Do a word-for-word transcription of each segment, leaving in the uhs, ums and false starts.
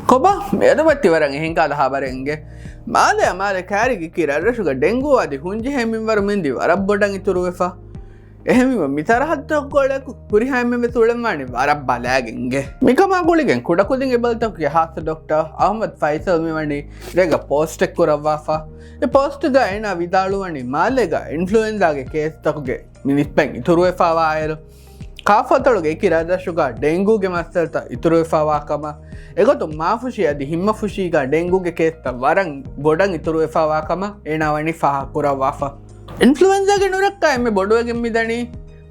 ކޮބާ މިއަދު މަތިވަރަށް އެހެން ކާލަ ހާބަރެއް އިނގޭ؟ މާލެ މާލެ ކާރިގި ކި ރަށްރަށުގަ ޑެންގޫ އަދި ހުންޖެހޭ މިންވަރު މިންދީ ވަރަށް ބޮޑަށް އިތުރުވެފަ. އެހެންވީމަ މި ތަރަހައްދުކޮޅަކު ހުރިހާ އެންމެންވެސް އުޅެންވާނީ ވަރަށް ބަލާގެންގެ. މިކަމާ ގުޅިގެން ކުޑަކުދިން އެބަލިތަކުގެ ހާއްސަ ޑޮކްޓަރ އަހުމަދު ފައިސަލް މިވަނީ ރޭގަ ޕޯސްޓެއް ކުރައްވާފަ. އެ ޕޯސްޓުގަ އޭނާ ވިދާޅުވަނީ މާލޭގަ އިންފްލުއެންޒާގެ ކޭސްތަކުގެ މި ނިސްބަތް އިތުރުވެފަވާއިރު، ކާފަތޮޅުގެ އެކި ރަށްރަށުގަ ޑެންގޫގެ މައްސަލަތައް އިތުރުވެފަވާ ކަމަށް، އެގޮތުން މާފުށި އަދި ހިންމަފުށީގަ ޑެންގޫގެ ކޭސްތައް ވަރަށް ބޮޑަށް އިތުރުވެފަވާ ކަމަށް އޭނާ ވަނީ ފާހަގަކުރައްވާފަ. އިންފްލުއެންޒާގެ ނުރައްކާ އެންމެ ބޮޑުވެގެން މިދަނީ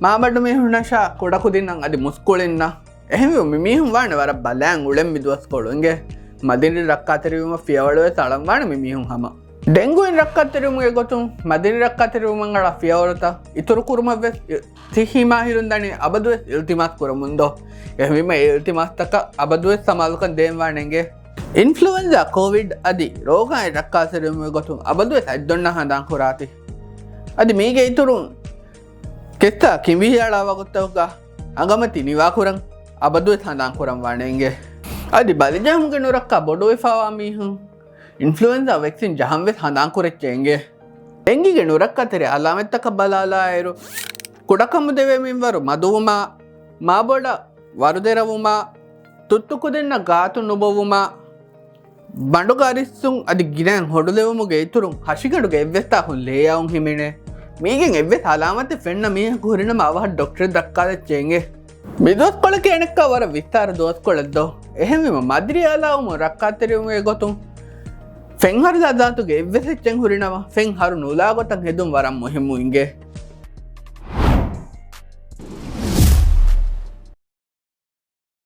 މާބަނޑު މީހުންނަށާ ކުޑަކުދިންނަށް އަދި މުސްކުޅިންނަށް. އެހެންވެ މި މީހުން ވާނެ ވަރަށް ބަލާން އުޅެން މި ދުވަސްކޮޅު އިނގޭ. މަދިނި ރައްކާތެރިވުމަށް ފިޔަވަޅުވެސް އަޅަން ވާނެ މި މީހުން ހަމަ. ޑެންގޫއިން ރައްކާތެރިވުމުގެ ގޮތުން މަދިނި ރައްކާތެރިވުމަށް އަޅާ ފިޔަވަޅުތައް އިތުރު ކުރުމަށްވެސް ސިއްހީ މާހިރުން ދަނީ އަބަދުވެސް އިލްތިމާސް ކުރަމުންދޯ. އެހެންވީމަ އެ އިލްތިމާސްތަކަށް އަބަދުވެސް ސަމާލުކަން ދޭންވާނެ އިނގޭ. އިންފްލުއެންޒާ، ކޯވިޑް އަދި ރޯގާއިން ރައްކާތެރިވުމުގެ ގޮތުން އަބަދުވެސް އަތްދޮންނަށް ހަނދާން ކުރާތި. އަދި މީގެ އިތުރުން ކެއްސާ ކިނބިހިއަޅާ ވަގުތަކުގަ އަނގަމަތި ނިވާކުރަން އަބަދުވެސް ހަނދާން ކުރަން ވާނެ އިނގޭ. އަދި ބަލިޖެހުމުގެ ނުރައްކާ ބޮޑުވެފަވާ މީހުން އިންފްލުއެންޒާ ވެކްސިން ޖަހަން ވެސް ހަނދާން ކުރެއްޗޭ އިނގޭ. ޑެންގީގެ ނުރައްކާތެރި އަލާމަތްތަކަށް ބަލާލާއިރު، ކުޑަކަމުދެވޭ މިންވަރު މަދުވުމާ، މާބޮޑަށް ވަރުދެރަވުމާ، ތުއްތުކުދިންނަށް ގާތު ނުބޮވުމާ، ބަނޑުގަ އަރިއްސުން އަދި ގިނައިން ހޮޑުލެވުމުގެ އިތުރުން ހަށިގަނޑުގެ އެއްވެސް ތާކުން ލޭއައުން ހިމެނޭ. މީގެން އެއްވެސް އަލާމަތެއް ފެންނަ މީހަކު ހުރިނަމަ އަވަހަށް ޑޮކްޓަރަށް ދައްކާލައްޗޭ އިނގޭ. މި ދުވަސްކޮޅަކީ އަނެއްކާ ވަރަށް ވިއްސާރަ ދުވަސްކޮޅެއްދޯ؟ އެހެންވީމަ މަދިނި އަލާވުމުން ރައްކާތެރިވުމުގެ ގޮތުން ފެންހަރުލާ ޒާތުގެ އެއްވެސް އެއްޗެއް ހުރިނަމަ ފެން ހަރު ނުލާ ގޮތަށް ހެދުން ވަރަށް މުހިއްމު އިނގޭ.